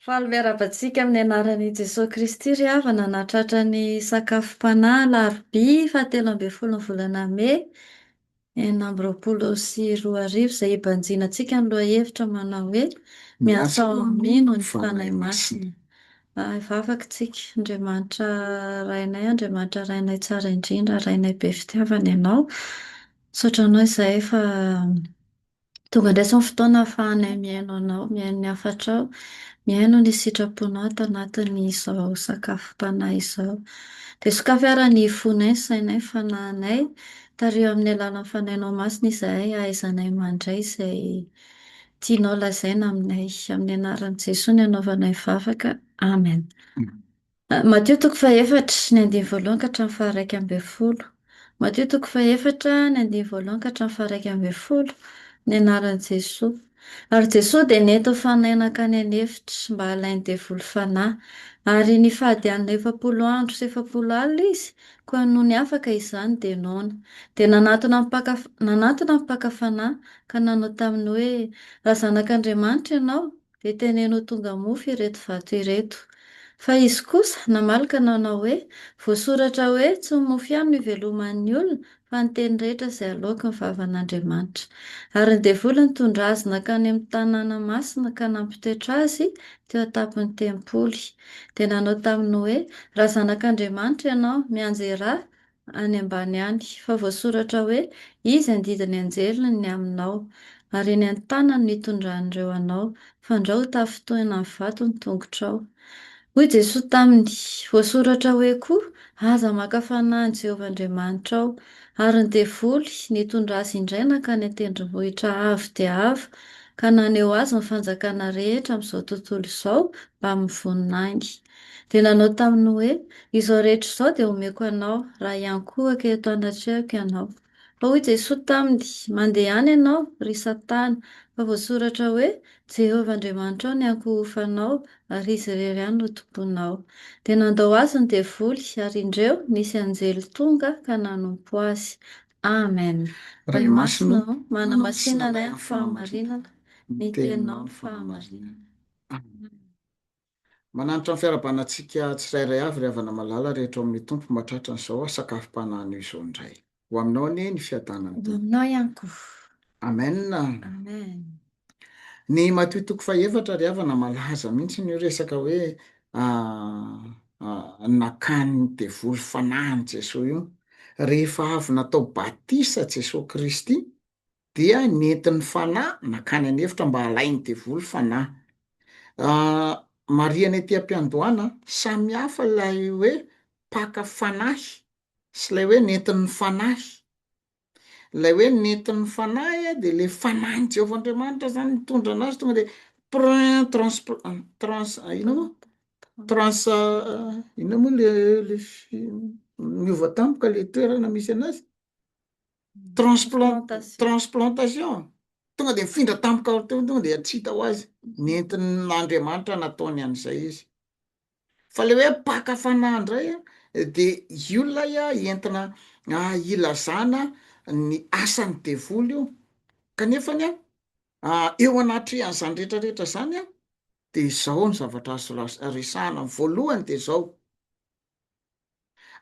Faly miarahaba antsika amin'ny anaran'i Jesoa Kristy ry havana nahatratra ny sakafom-panahy alarobia fahatelo ambin'ny folon'ny volana mey 2026 izay hibanjinantsika ny lohahevitra manao hoe Miasa ao amin'ny mino ny Fanahy Masina. Hivavaka isika. Andriamanitra Rainay, Andriamanitra Rainay tsara indrindra, Rainay be fitiavana Ianao. Misaotra Anao izahay fa Tonga indray izao ny fotoana ahafahanay mihaino anao, mihaino ny hafatrao, mihaino ny sitraponao ato anatin'izao sakafom-panahy izao. Dia sokafy ara ny fonay, ny sainay, ny fanahinay, tariho amin'ny alalan'ny Fanahinao Masina izahay hahaizanay mandray izay tianao lazaina aminay. Amin'ny anaran'i Jesoa no anaovanay vavaka. Amen. Matio toko fahefatra, ny andininy voalohany ka hatramin'ny faharaika ambin'ny folo. Matio toko fahefatra, ny andininy voalohany ka hatramin'ny faharaika ambin'ny folo, Ny anaran'i Jesoa. Ary Jesoa dia nentin'ny Fanahy nankany an'efitra, mba halain'ny devoly fanahy. Ary nifady hanina 40 andro sy 40 alina izy, koa nony afaka izany dia noana. Dia nanatona ny mpaka nanatona ny mpaka fanahy, ka nanao taminy hoe, Raha Zanak'Andriamanitra ianao, Dia teneno ho tonga mofo ireto vato ireto. Fa izy kosa namaly ka nanao hoe, Voasoratra hoe, Tsy ny mofo ihany no iveloman'ny olona, fa ny teny rehetra izay aloaky ny vavan'Andriamanitra. Ary ny devoly nitondra azy nankany amin'ny tanàna masina ka nampitoetra azy teo an-tampon'ny tempoly. Dia nanao taminy hoe, Raha Zanak'Andriamanitra ianao, mianjerà any ambany any, fa voasoratra hoe, Izy handidy ny anjeliny ny aminao, ary eny an-tanany no hitondran'ireo anao, fandrao ho tafintohina amin'ny vato ny tongotrao. Hoy Jesoa taminy, Voasoratra hoe koa, Aza maka fanahy an'i Jehovah Andriamanitrao. Ary ny devoly nitondra azy indray nankany an-tendrombohitra avo dia avo, ka naneho azy ny fanjakana rehetra amin'izao tontolo izao mbamin'ny voninahiny. Dia nanao taminy hoe, Izao rehetra izao dia homeko anao, raha hiankohoka eto anatrehako ianao. Fa hoy Jesoa taminy, Mandehana ianao, ry Satana, fa voasoratra hoe, Jehovah Andriamanitrao no hiankohofanao, ary Izy irery ihany no tompoinao. Dia nandao azy ny devoly, ary indreo, nisy anjely tonga ka nanompo azy. Amen. Ray Ray masina masina ô, ô, manamasina manamasina anay anay amin'ny amin'ny fahamarinana, fahamarinana, ny ny teninao teninao no no fahamarinana. fahamarinana. Amen. Mananatra ny fiarahabana antsika tsirairay avy ry havana malala rehetra ao amin'ny Tompo mahatratra an'izao sakafom-panahy anio izao indray. Ho aminao anie ny fiadanan'ny Ho Tompo. aminao ihany koa. Amen. Amen. Ny Matio toko fahefatra ry havana malaza mihitsy io resaka hoe nakan'ny devoly fanahy an'i Jesoa io. Rehefa avy natao batisa Jesoa Kristy dia nentin'ny fanahy nankany an'efitra mba halain'ny devoly fanahy. Marihana ety am-piandohana, samy hafa ilay hoe mpaka fanahy sy ilay hoe nentin'ny fanahy. Ilay hoe nentin'ny fanahy dia ilay fanahin'i Jehovah Andriamanitra zany mitondra anazy tonga dia prin- transpl- trans inona moa? Trans inona moa le le miova tampoka le toerana misy anazy? Transplant- Transplantation. transplantation tonga de mifindra tampoka ao teo tonga de tsy hita ho azy nentin'Andriamanitra nataony an'izay izy fa le hoe mpaka fanahy indray a de io lay a entina ilazana ny asan'ny devoly io kanefany a eo anatrehan'izany rehetrarehetra zany a de izao ny zavatra azo resahana voalohany de zao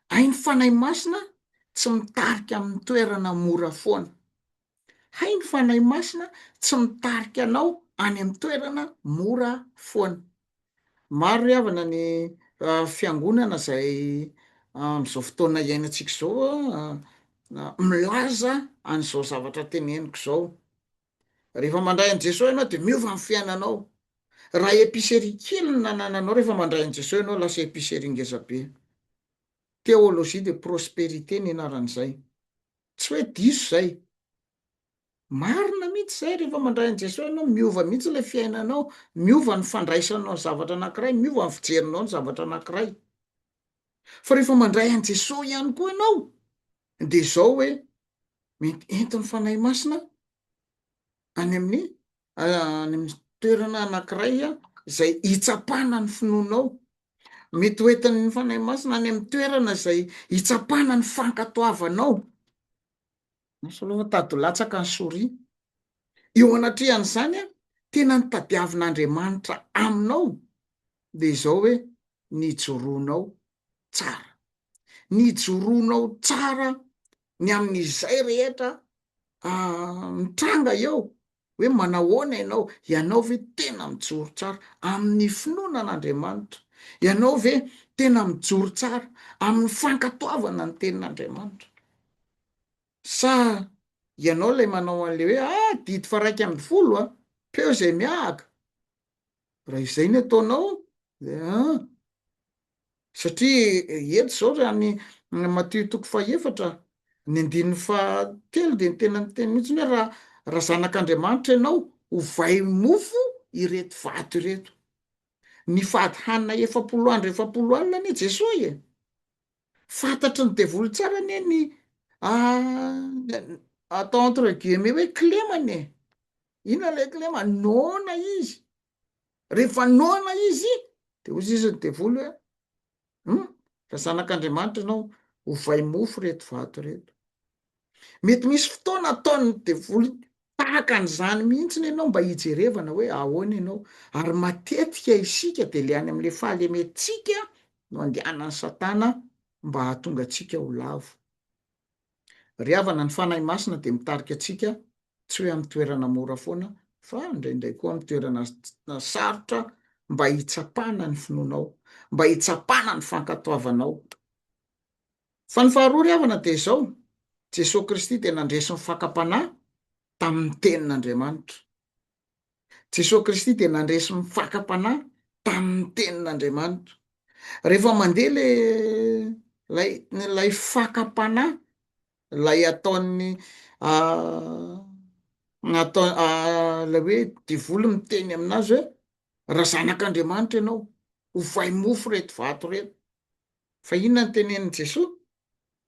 Hay ny Fanahy Masina tsy mitarika amin'ny toerana mora foana. Hay ny Fanahy Masina tsy mitarika anao any amin'ny toerana mora foana. Maro ry havana ny fiangonana izay amin'izao fotoana iainantsika izao milaza an'izao zavatra teneniko izao. Rehefa mandray an'i Jesoa ianao dia miova ny fiainanao. Raha épicerie kely no nanananao rehefa mandray an'i Jesoa ianao lasa épicerie ngeza be. Théologie de prospérité ny anaran'izay. Tsy hoe diso izay. Marina mihitsy izay rehefa mandray an'i Jesoa ianao miova mihitsy ilay fiainanao, miova ny fandraisanao ny zavatra anankiray, miova ny fijerinao ny zavatra anankiray. Fa rehefa mandray an'i Jesoa ihany koa ianao dia izao hoe mety entin'ny Fanahy Masina any amin'ny any amin'ny toerana anankiray izay hitsapana ny finoanao. Mety ho entin'ny Fanahy Masina any amin'ny toerana izay hitsapana ny fankatoavanao. Asa aloha fa tady ho latsaka ny souris. Eo anatrehan'izany, tena ny tadiavin'Andriamanitra aminao. de izao hoe ny ijoroanao tsara. Ny ijoroanao tsara ny amin'izay rehetra mitranga eo, hoe manahoana ianao, ianao ve tena mijoro tsara amin'ny finoana an'Andriamanitra, ianao ve tena mijoro tsara amin'ny fankatoavana ny tenin'Andriamanitra, sa ianao ilay manao an'ilay hoe ah didy faha 11 a, peo izay miahaka, raha izay ny ataonao de an. Satria eto izao raha ny Matio toko fahefatra, ny andininy fahatelo dia ny tena miteny mihitsy hoe raha raha zanak'Andriamanitra ianao, ovay mofo ireto vato ireto. Nifady hanina 40 andro 40 alina anie Jesoa e! Fantatry ny devoly tsara anie ny atao entre guillemets hoe kilemany e! Inona ilay kilema? Noana izy. Rehefa noana izy, de hozy izy ny devoly hoe, hum, raha zanak'Andriamanitra ianao, ovay mofo ireto vato ireto. Mety misy fotoana ataon'ny devoly tahaka an'izany mihitsy ianao mba hijerevana hoe ahoana ianao. Ary matetika isika de le any amin'le fahalementsika no andehanan'i Satana mba hahatonga antsika ho lavo. Ry havana, ny Fanahy Masina dia mitarika antsika tsy hoe amin'ny toerana mora foana fa indraindray koa amin'ny toerana sarotra mba hitsapana ny finoanao, mba hitsapana ny fankatoavanao. Fa ny faharoa ry havana dia izao, Jesoa Kristy dia nandresy ny fakam-panahy tamin'ny tenin'Andriamanitra. Jesoa Kristy dia nandresy ny fakam-panahy tamin'ny tenin'Andriamanitra. Rehefa mandeha le lay lay fakam-panahy, lay ataon'ny atao lay hoe devoly miteny aminazy hoe raha zanak'Andriamanitra ianao, ovay mofo reto vato reto. Fa inona no tenenin'i Jesoa?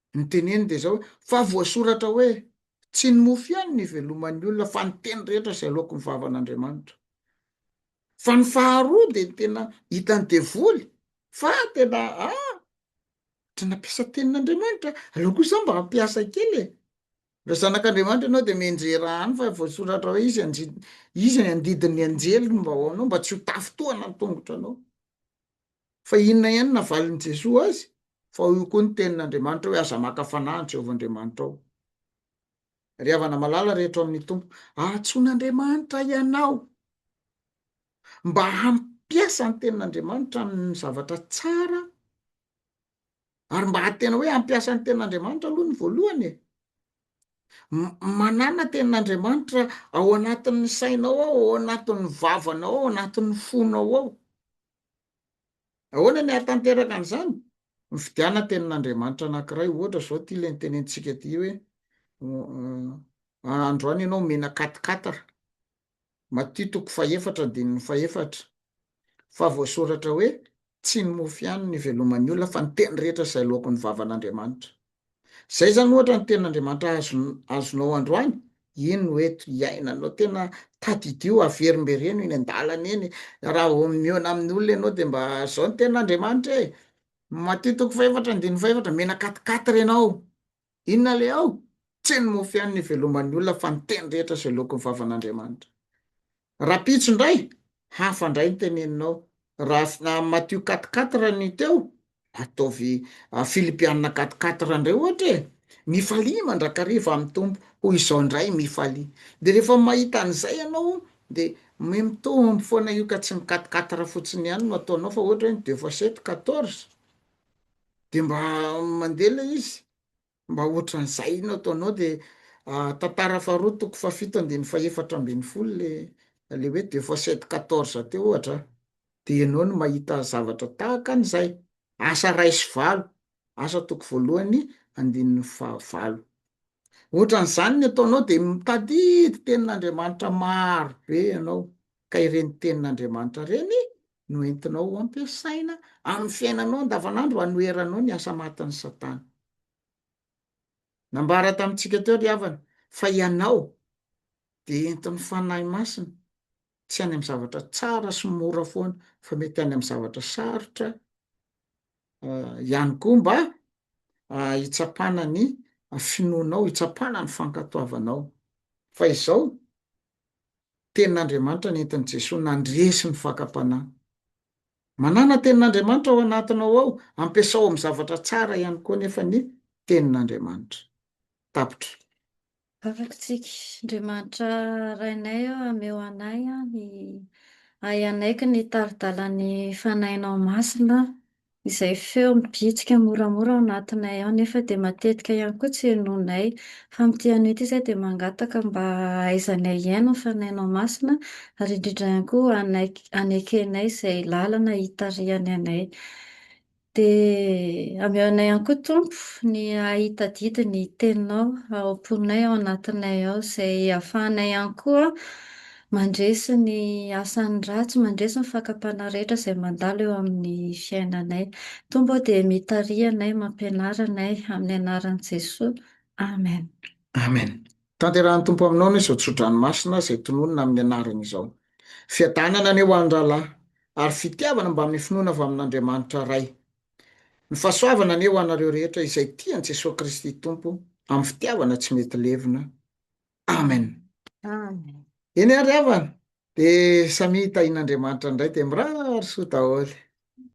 Ny teneny dia izao hoe, fa voasoratra hoe, Tsy ny mofo ihany no iveloman'ny olona fa ny teny rehetra izay aloaky ny vavan'Andriamanitra. Fa ny faharoa dia ny tena hitan'ny devoly fa tena ah, tsy nampiasa tenin'Andriamanitra, aleo koa za mba hampiasa kely e. Raha zanak'Andriamanitra ianao dia mianjera any fa voasoratra hoe izy anji- izy ny andidin'ny anjeliny mba ho anao mba tsy ho tafintohana ny tongotranao. Fa inona ihany no navalin'i Jesoa azy? Fa hoy koa ny tenin'Andriamanitra hoe aza maka fanahy an'i Jehovah Andriamanitrao. Ry havana malala rehetra ao amin'ny Tompo, antsoin'Andriamanitra ianao mba hampiasa ny tenin'Andriamanitra amin'ny zavatra tsara ary mba tena hoe hampiasa ny tenin'Andriamanitra aloha ny voalohany e. Manàna tenin'Andriamanitra ao anatin'ny sainao ao, ao anatin'ny vavanao ao, ao anatin'ny fonao ao. Ahoana ny hahatanteraka an'izany? Mifidiana tenin'Andriamanitra anankiray, ohatra izao ity ilay notenenintsika ity hoe androany ianao omena quatre quatre, Matio toko fahefatra andininy fahefatra, fa voasoratra hoe tsy ny mofo ihany no iveloman'ny olona fa ny teny rehetra izay aloaky ny vavan'Andriamanitra. Zay zany ohatra ny tenin'Andriamanitra azonao androany, iny no eto iainanao, tena tadidio, averimbereno eny an-dalana eny, raha vao mihaona amin'ny olona ianao de mba zao ny tenin'Andriamanitra e, Matio toko fahefatra andininy fahefatra, mena quatre quatre ianao, inona le ao? Tsy ny mofo ihany no iveloman'ny olona fa ny teny rehetra izay aloaky ny vavan'Andriamanitra. Rapitso indray, hafa indray ny teneninao. Raha Matio quatre quatre ny teo, ataovy Filipiana quatre quatre indray ohatra e! Mifalia mandrakariva amin'ny Tompo, hoy izao indray mifalia. Dia rehefa mahita an'izay ianao dia mitombo foana io ka tsy ny quatre quatre fotsiny ihany no ataonao fa ohatra hoe ny deux fois sept quatorze dia mba mandeha ilay izy. Mba ohatran'izay no ataonao de tantara faharoa toko fahafito andininy fahefatra ambin'ny folo le le hoe deux fois sept quatorze teo ohatra de ianao no mahita zavatra tahaka an'izay. Asa ray sy valo, asa toko voalohany andininy fahavalo. Ohatran'izany ny ataonao de mitadidy tenin'Andriamanitra maro be ianao ka ireny tenin'Andriamanitra ireny no entinao ho ampiasaina amin'ny fiainanao andavanandro hanoheranao ny asa matin'i Satana. Nambara tamintsika teo ry havana fa ianao dia entin'ny Fanahy Masina tsy any amin'ny zavatra tsara sy mora foana fa mety any amin'ny zavatra sarotra ihany koa mba hitsapana ny finoanao, hitsapana ny fankatoavanao. Fa izao, Tenin'Andriamanitra nentin'i Jesoa nandresy ny fakam-panahy. Manàna tenin'Andriamanitra ao anatinao ao, ampiasao amin'ny zavatra tsara ihany koa anefa ny tenin'Andriamanitra. Tapitra. Vavaka tsika. Andriamanitra Rainay ô, ameo anay ny ahy hanaiky ny tari-dalan'ny Fanahinao Masina, izay feo mibitsika moramora ao anatinay ao, nefa dia matetika ihany koa tsy henoinay. Fa amin'ity anio ity izahay dia mangataka mba hahaizanay hihaino ny Fanahinao Masina, ary indrindra ihany koa hanaiky hanekenay izay lalana hitarihany anay. Dia ameo anay ihany koa Tompo ny hahitadidy ny teninao ao am-ponay, ao anatinay ao, izay ahafahanay ihany koa mandresy ny asan'ny ratsy, mandresy ny fakam-panahy rehetra izay mandalo eo amin'ny fiainanay. Tompo ô dia mitariha anay, mampianara anay amin'ny anaran'i Jesoa. Amen. Amen. Tanterahan'ny Tompo aminao anie izao tso-drano masina izay tononina amin'ny anarany izao. Fiadanana anie ho an'ny rahalahy, ary fitiavana mbamin'ny finoana avy amin'Andriamanitra Ray. Ny fahasoavana anie ho anareo rehetra izay tia an'i Jesoa Kristy Tompo amin'ny fitiavana tsy mety levona. Amen. Amen. Eny ary havana, dia samia tahin'Andriamanitra indray dia mirary soa daholo.